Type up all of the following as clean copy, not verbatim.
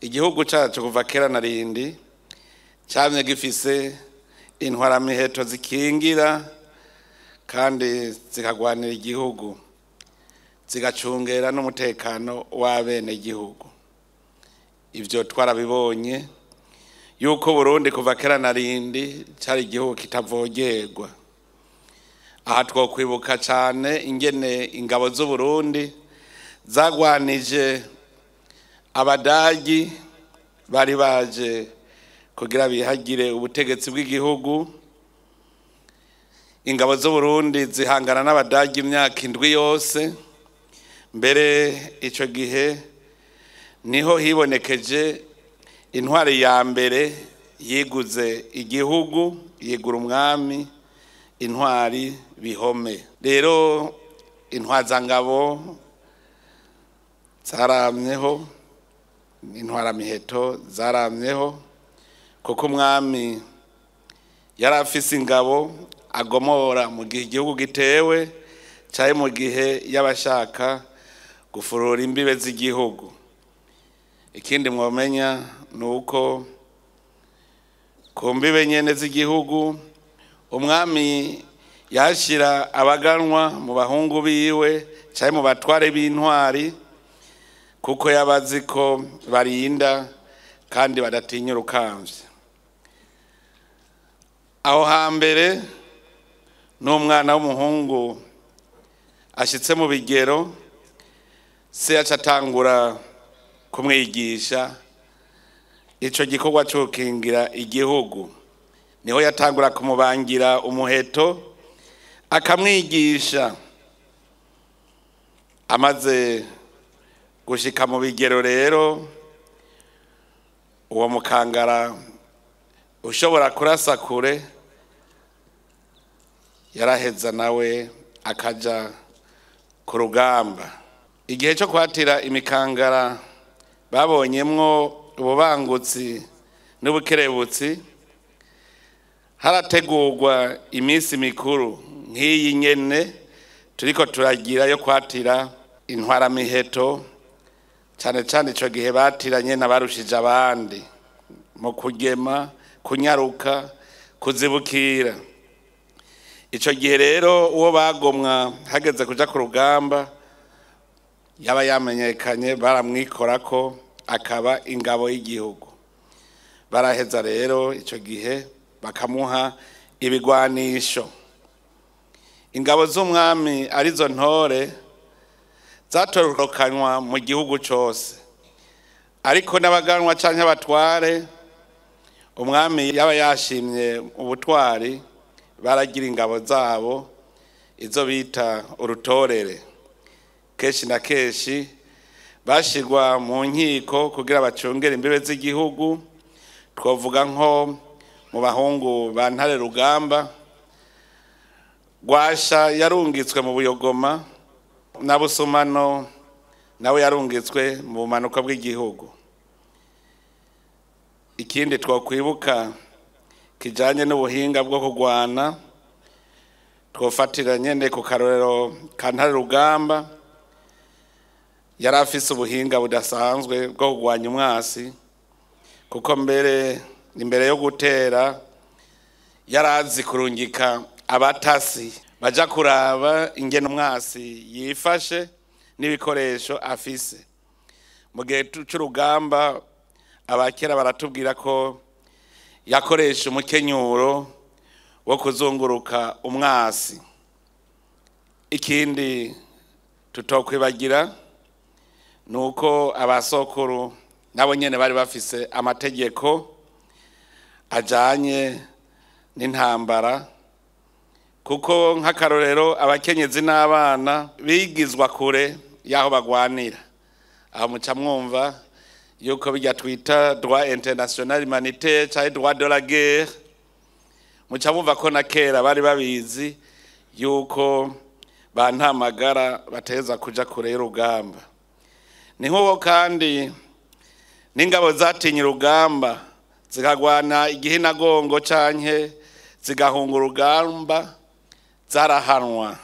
Igihugu cacu kuva kera na rindi camye gifise intwaramiheto zikingira kandi zikagwanira igihugu, zigacungera n'umutekano w'abenegihugu. Ivyo twarabibonye yuko Burundi kuva kera na rindi cari igihugu kitavogerwa. Aha twokwibuka cane ingene ingabo z'Uburundi zagwanije abadagi bari baje kugira bihagire ubutegetsi bw'igihugu. Ingabo z'Uburundi zihangana n'abadagi imyaka 7 yose. Mbere ico gihe niho hibonekeje intwari ya mbere yiguze igihugu, yigura umwami, intwari Bihome. Rero intwazangabo zaramyeho, intwaramiheto zaramyeho, kuko umwami yari afise ingabo agomora mu gihe igihugu gitewe canke mu gihe y'abashaka gufurura imbibe z'igihugu. Ikindi mwomenya nuko ku mbibe nyene z'igihugu umwami yashira abaganwa mu bahungu biwe canke mu batware b'intwari, kuko yabazi ko barinda kandi badatinya urukamvye. Aho hambere n'umwana w'umuhungu ashitse mu bigero, se yaca atangura kumwigisha ico gikorwa co gukingira igihugu. Niho yatangura kumubangira umuheto akamwigisha. Amaze gushika mu bigero rero, uwo mukangara ushobora kurasa kure yaraheza nawe akaja ku rugamba. Igihe cyo kwatira imikangara babonyemwo ububangutsi n'ubukerebutsi, harategurwa iminsi mikuru nk'iyi nyene turiko turagira yo kwatira intwaramiheto, cane cane ico gihe batiranye n'abarushije abandi mu kugema, kunyaruka, kuzibukira. Ico gihe rero uwo bagomwa hageze kuja ku rugamba yaba yamenyekanye, baramwikorako akaba ingabo y'igihugu. Baraheza rero ico gihe bakamuha ibigwanisho. Ingabo z'umwami arizo ntore zatorokanywa mu gihugu cose, ariko n'abaganwa canke abatware umwami yaba yashimye ubutwari baragira ingabo zabo izo bita urutorere. Kenshi na kenshi bashirwa mu nkiko kugira bacungere imbibe z'igihugu. Twovuga nko mu bahungu ba Ntare Rugamba, Gwasha yarungitswe mu Buyogoma, na Busumano nawe yarungitswe mu bumanuko bw'igihugu. Ikindi twokwibuka kijanye n'ubuhinga bwo kugwana, twofatira nyene ku karorero ka Ntare Rugamba. Yari afise ubuhinga budasanzwe bwo kugwanya umwasi, kuko mbere imbere yo gutera yarazi kurungika abatasi baja kuraba ingene umwasi yifashe n'ibikoresho afise. Mu gihe c'urugamba abakera baratubwira ko yakoresha umukenyuro wo kuzunguruka umwasi. Ikindi tutokwibagira nuko abasokuru nabo nyene bari bafise amategeko ajanye n'intambara, kuko nk'akarorero abakenyezi n'abana bigizwa kure y'aho bagwanira. Aho muca mwumva yuko bijya twita droit international humanitaire canke droit de la guerre, muca mwumva ko na kera bari babizi yuko ba ntamagara bateza kuja kure y'urugamba. Ni nk'uwo kandi n'ingabo zatinye urugamba zikagwana igihinagongo canke zigahunga urugamba zarahanwa.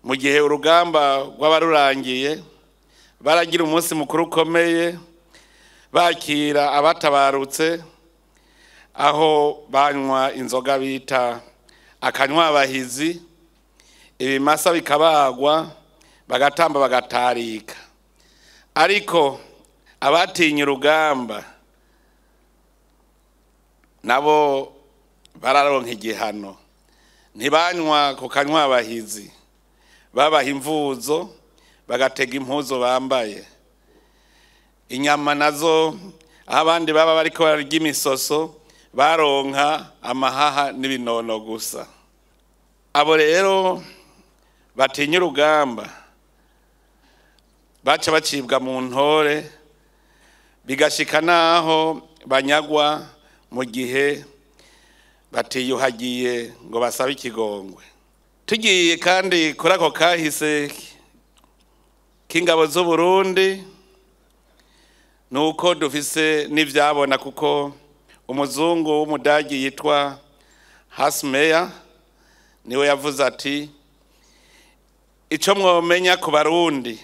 Mu gihe urugamba rwaba rurangiye Baragira umunsi mukuru ukomeye bakira abatabarutse, aho banywa inzoga bita akanywabahizi, ibimasa bikabagwa, bagatamba bagatarika. Ariko abatinya urugamba nabo bararonka igihano, ntibanywa ku kanywabahizi, babaha imvuzo bagatega impuzo bambaye. Inyama nazo aho abandi baba bariko bararya imisoso baronka amahaha n'ibinono gusa. Abo rero batinya urugamba baca bacibwa mu ntore, bigashika naho banyagwa mu gihe batiyuhagiye ngo basabe ikigongwe. Tugiye kandi kuri ako kahise k'ingabo z'u Burundi, nuko dufise n'ivyabona, kuko umuzungu w'umudagi yitwa Hasmeyer niwe yavuze ati ico mwomenya ku Barundi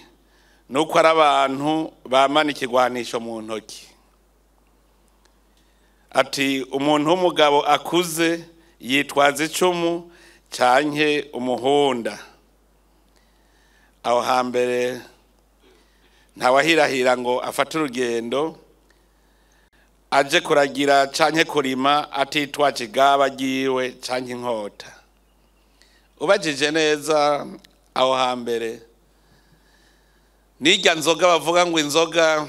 nuko ari abantu bamana ikigwanisho mu ntoki. Ati umuntu w'umugabo akuze yitwaza icumu canke umuhunda. Aho hambere ntawahirahira ngo afate urugendo aje kuragira canke kurima atitwaje igaba ryiwe canke inkota. Ubajije neza aho hambere nirya nzoga bavuga ngo inzoga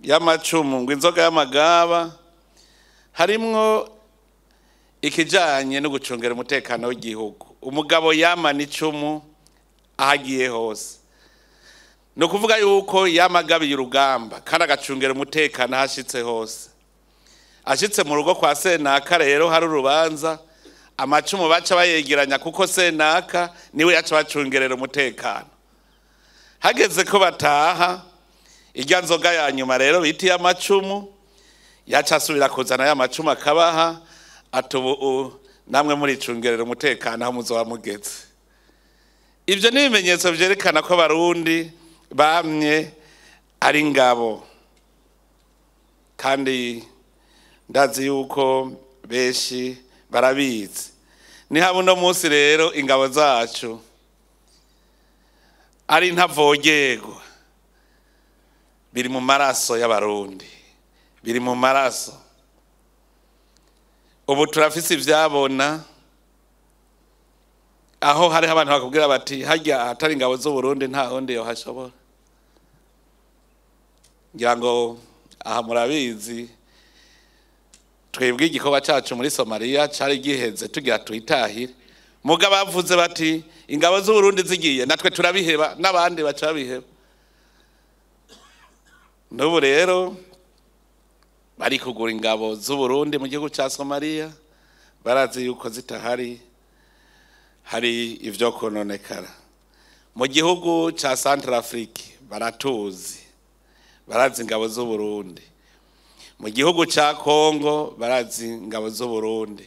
y'amacumu, ngo inzoga y'amagaba, harimwo ikijanye no gucungera umutekano w'igihugu. Umugabo yamana icumu ahagiye hose, no kuvuga yuko yamagabiye urugamba kandi agacungera umutekano ahashitse hose. Ashitse mu rugo kwa Senaka rero hari urubanza, amacumu baca bayegeranya kuko Senaka niwe yaca bacungerera umutekano. Hageze ko bataha, irya nzoga ya nyuma rero bita iy'amacumu, yaca asubira kuzana ya macumu akabaha, ati ubu namwe muricungerera umutekano aho muzoba mugeze. Ivyo ni ibimenyetso vyerekana ko Abarundi bamye ari ingabo, kandi ndazi yuko benshi barabizi. Ni haba uno munsi rero ingabo zacu ari ntavogerwa, biri mu maraso y'Abarundi, biri mu maraso. Ubu turafise ivyabona, aho hariho abantu bakubwira bati harya ahatari ingabo z'u Burundi nta wundi yohashobora. Ngira ngo aha murabizi, twebwe igikorwa cacu muri Somalia cari giheze tugira tuyitahire, mugabo bavuze bati ingabo z'u Burundi zigiye natwe turabiheba, n'abandi baca babiheba. N'ubu rero bari kugura ingabo z'u Burundi mu gihugu ca Somalia, barazi yuko zitahari hari ivyo kononekara. Mu gihugu ca Centrafrique baratuzi, barazi ingabo z'u Burundi. Mu gihugu ca Congo barazi ingabo z'u Burundi.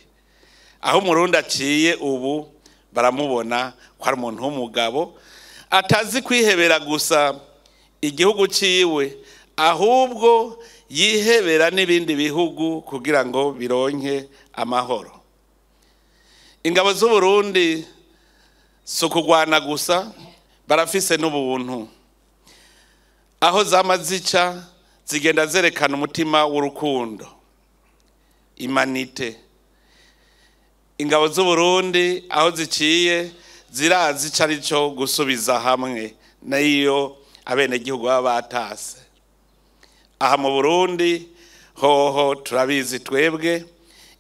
Aho Umurundi aciye ubu baramubona ko ari umuntu w'umugabo atazi kwihebera gusa igihugu ciwe, ahubwo yihebera n'ibindi bihugu kugira ngo bironke amahoro. Ingabo z'u Burundi si ukugwana gusa, barafise n'ubuntu. Aho zama zica zigenda zerekana umutima w'urukundo, imanite. Ingabo z'u Burundi aho ziciye zirazi ico arico gusubiza hamwe n'iyo abenegihugu baba batase. Aha mu Burundi hoho turabizi twebwe,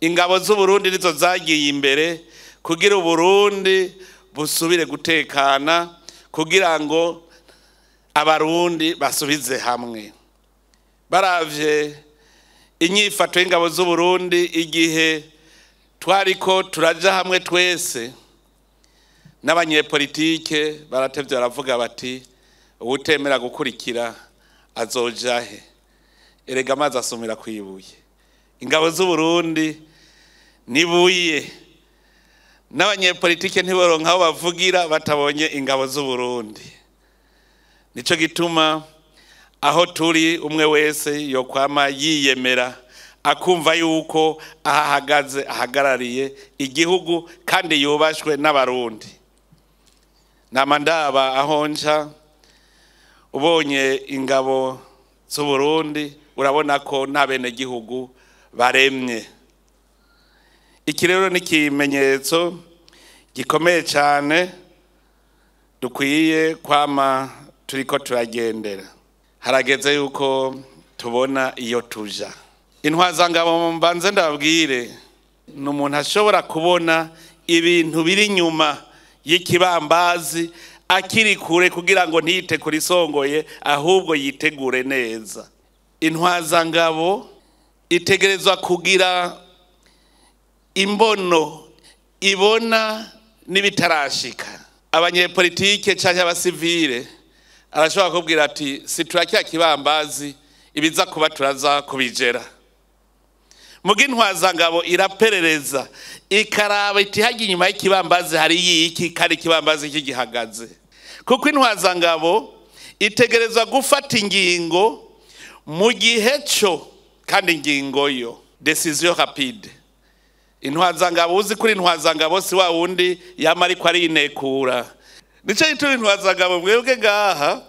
ingabo z'u Burundi nizo zagiye imbere kugira Uburundi busubire gutekana, kugira ngo Abarundi basubize hamwe. Baravye inyifato y'ingabo z'u Burundi igihe twariko turaja hamwe twese, n'abanyepolitike baratevye baravuga bati uwutemera gukurikira azoja he? Erega amazi asumira kwibuye. Ingabo z'u Burundi nibuye, n'abanyepolitike ntiboronka aho bavugira batabonye ingabo z'u Burundi. Nico gituma Aho turi, umwe wese yokwama yiyemera, akumva yuko ahahagaze ahagarariye igihugu kandi yubashwe n'Abarundi. Nama ndaba aho nca, ubonye ingabo z'Uburundi urabona ko n'abenegihugu baremye. Iki rero ni ikimenyetso gikomeye cyane dukwiye kwama turiko turagendera. Harageze yuko tubona iyo tuja. Intwazangabo, mbanze ndababwire, ni umuntu ashobora kubona ibintu biri inyuma y'ikibambazi akiri kure, kugira ngo ntiyite kuri songoye, ahubwo yitegure neza. Intwazangabo itegerezwa kugira imbono ibona n'ibitarashika. Abanyepolitike canke abasivile arashobora kubwira ati: "Si turakya kibambazi, ibiza kuba turaza kubijera." Muga intwazangabo iraperereza, ikaraba iti: "Hajya inyuma y'ikibambazi hari iki kandi ikibambazi kigihagaze?" Kuko intwazangabo itegerezwa gufata ingingo mu gihe cyo, kandi ingingo yo décision rapide. Intwazangabo, uzi kuri intwazangabo, si wa wundi yama ariko arinekura. Nico gituma intwazangabo, mwebwe ngaha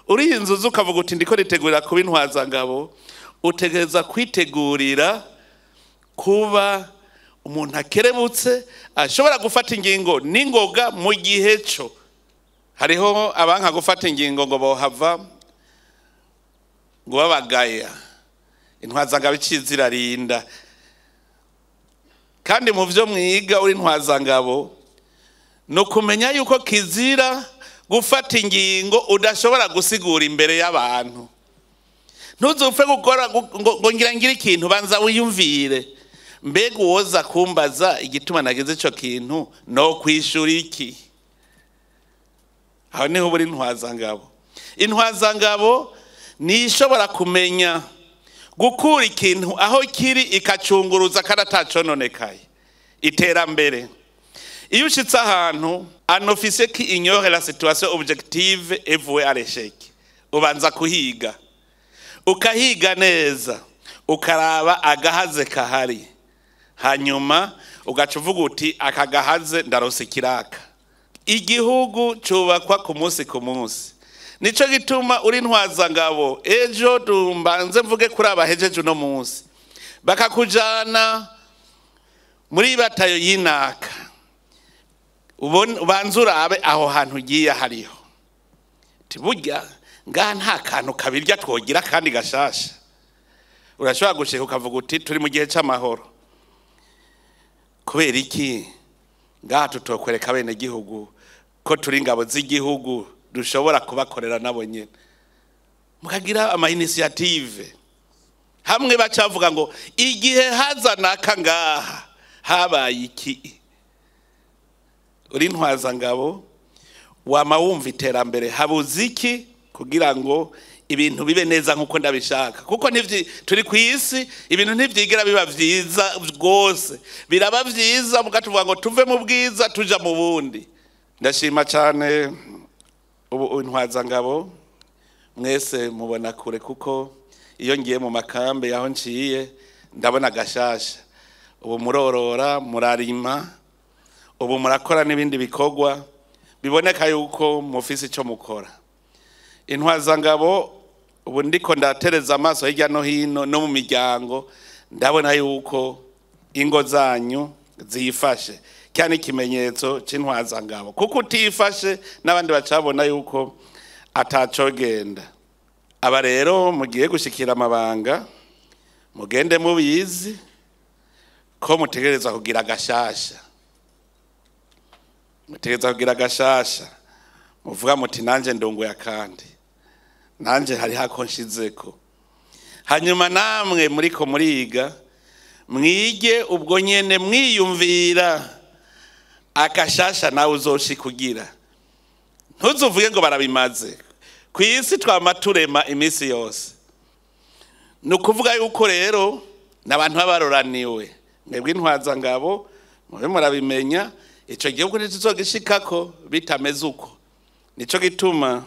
uri inzu uza ukavuga uti: "Ndiko nitegurira kuba intwazangabo," utegereza kwitegurira kuba umuntu akerebutse, ashobora gufata ingingo n'ingoga mu gihe cyo. Hariho abanka gufata ingingo ngo bohava ngo babagaya. Intwazangabo iciza irarinda, kandi mu byo mwiga uri intwazangabo ni ukumenya yuko kizira gufata ingingo udashobora gusigura imbere y'abantu. Ntuzupfe gukora ngo ngira ngire ikintu, banza wiyumvire: mbega uwoza kumbaza igituma nagize ico kintu, no kwishura iki? Aho niho buri intwazangabo. Intwazangabo ni ishobora kumenya gukura ikintu aho kiri, ikacunguruza kandi atacononekaye. Iterambere, iyo ushitse ahantu, un officier qui ignore la situation objective est voué à l'échec. Ubanza kuhiga, ukahiga neza, ukaraba agahaze kahari, hanyuma ugaca uvuga uti: "Aka gahaze ndarose ikiraka." Igihugu cubakwa ku munsi ku munsi. Nico gituma uri ntwazangabo, ejo dumbanze mvuge kuri abahejeje uno munsi, bakakujana muri batayo y'inaka, ubanza urabe aho hantu ugiye hariho. Burya ngaha nta kantu kabirya twogira kandi gashasha. Urashobora gushika ukavuga uti: "Turi mu gihe c'amahoro, kubera iki ngaha tutokwereka bene gihugu ko turi ingabo z'igihugu, dushobora kubakorera nabo nyene?" Mukagira ama initiative hamwe bacavuga ngo: "Igihe haza naka ngaha habaye iki." Uri ntwazangabo wama wumva iterambere, habuze iki kugira ngo ibintu bibe neza nkuko ndabishaka? Kuko turi ku isi, ibintu ntivyigera biba vyiza rwose, biraba vyiza mugatuvuga ngo tuve mu bwiza tuja mu bundi. Ndashima cyane ubu intwazangabo mwese mubona kure, kuko iyo ngiye mu makambi aho nciye ndabona gashasha. Ubu murorora, murarima, ubu murakora n'ibindi bikorwa biboneka yuko mufise icyo mukora. Intwazangabo, ubu ndiko ndatereza amaso hirya no hino no mu miryango, ndabona yuko ingo zanyu zifashe cyane, ikimenyetso cy'intwazangabo, kuko utifashe n'abandi bacabona yuko atacogenda. Aba rero mugiye gushikira amabanga, mugende mubizi ko mutegerezwa kugira agashasha, mutegerezwa kugira agashasha. Muvuga muti: "Nanjye ndunguye akandi, nanjye hari hako nshizeko." Hanyuma namwe muriko muriga, mwige ubwo nyene mwiyumvira akashasha nawe uzoshikugira. Ntuzuvuge ngo barabimaze. Ku isi twama turema iminsi yose. Ni ukuvuga yuko rero n'abantu baba baroraniwe. Mwebwe intwazangabo mube murabimenya, ico gihugu ntituzogishikako bitameze uko. Nico gituma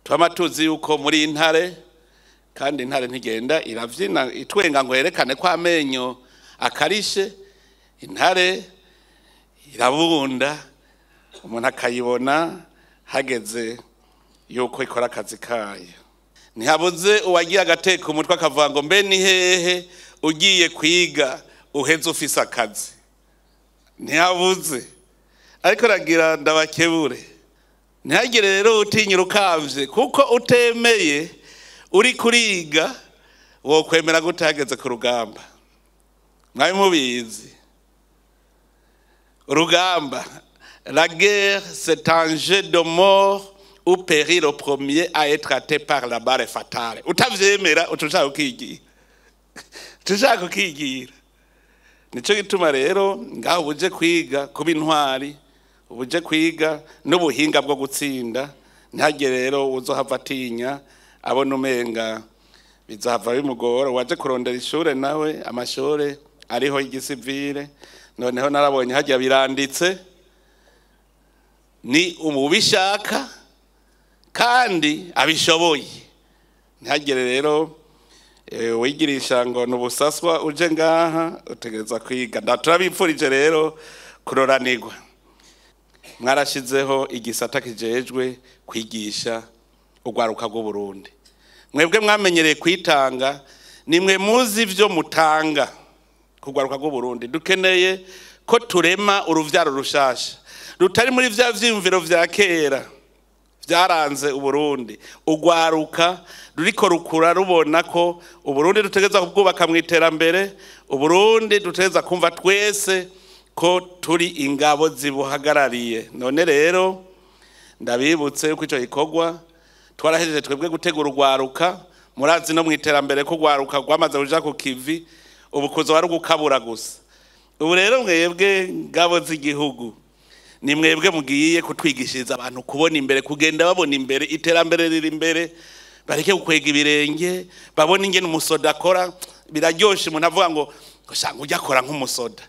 Twama tuzi yuko muri intare, kandi intare ntigenda iravyina itwenga ngo yerekane ko amenyo akarishe. Intare irabunda, umuntu akayibona hageze yuko ikora akazi kayo. Ntihabuze uwagiye agateka umutwe akavuga ngo mbe ni hehe ugiye kwiga uheze ufise akazi. Ntihabuze, ariko ragira ndabakebure, ntihagire rero utinyira ukamvye, kuko utemeye uri kuriga wokwemera gute hageze ku rugamba? Mwari mubizi urugamba, la guerre, c'est un jeu de mort où périt le premier à être atteint par la balle fatale. Utavyemera uca ushaka ukigira, uca ushaka ukigira. Nico gituma rero ngaho ubuje kwiga kuba intwari, ubuje kwiga n'ubuhinga bwo gutsinda. Ntihagire rero uzohava atinya abona umenga bizohava bimugora. Waje kurondera ishure nawe, amashure ariho y'igisivile, noneho narabonye hajya biranditse, ni umubishaka kandi abishoboye. Ntihagire rero wigirisha ngo nubusaswa uje ngaha, utegereza kwiga. Ndaturabipfurije rero kuroranirwa. Mwarashizeho igisata kijejwe kwigisha urwaruka rw'Uburundi. Mwebwe mwamenyereye kwitanga, nimwe muzi ivyo mutanga kugwaruka rw'Uburundi. Dukeneye ko turema uruvyaro rushasha rutari muri vya vyiyumviro vya kera vyaranze Uburundi. Urwaruka ruriko rukura rubona ko Uburundi dutegereza kubwubaka mu iterambere, Uburundi dutegereza kumva twese ko turi ingabo zibuhagarariye. None rero ndabibutse yuko ico gikorwa twarahejeje twebwe gutegura urwaruka. Murazi no mu iterambere ko urwaruka rwamaze kuja ku kivi, ubu kuza wari gukabura gusa. Ubu rero mwebwe ngabo z'igihugu, ni mwebwe mugiye kutwigishiriza abantu kubona imbere, kugenda babona imbere, iterambere riri imbere, bareke gukwega ibirenge, babone ingene umusoda akora. Biraryoshe umuntu avuga ngo shanga ujya akora nk'umusoda.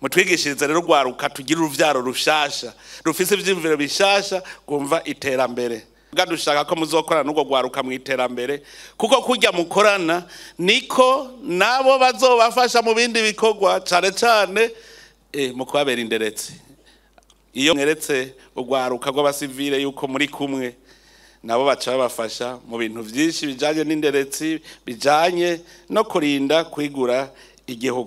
Mutwigishirize rero urwaruka, tugire uruvyaro rushasha rufise ivyiyumviro bishasha, kumva iterambere. Dushaka ko muzokorana n'urwo rwaruka mu iterambere, kuko kurya mukorana niko nabo bazobafasha mu bindi bikorwa, cane cane mu kubabera inderetse. Iyo mweretse urwaruka rw'abasivile yuko muri kumwe nabo, baca babafasha mu bintu vyinshi bijanye n'inderetsi, bijanye no kurinda kwigura igihugu.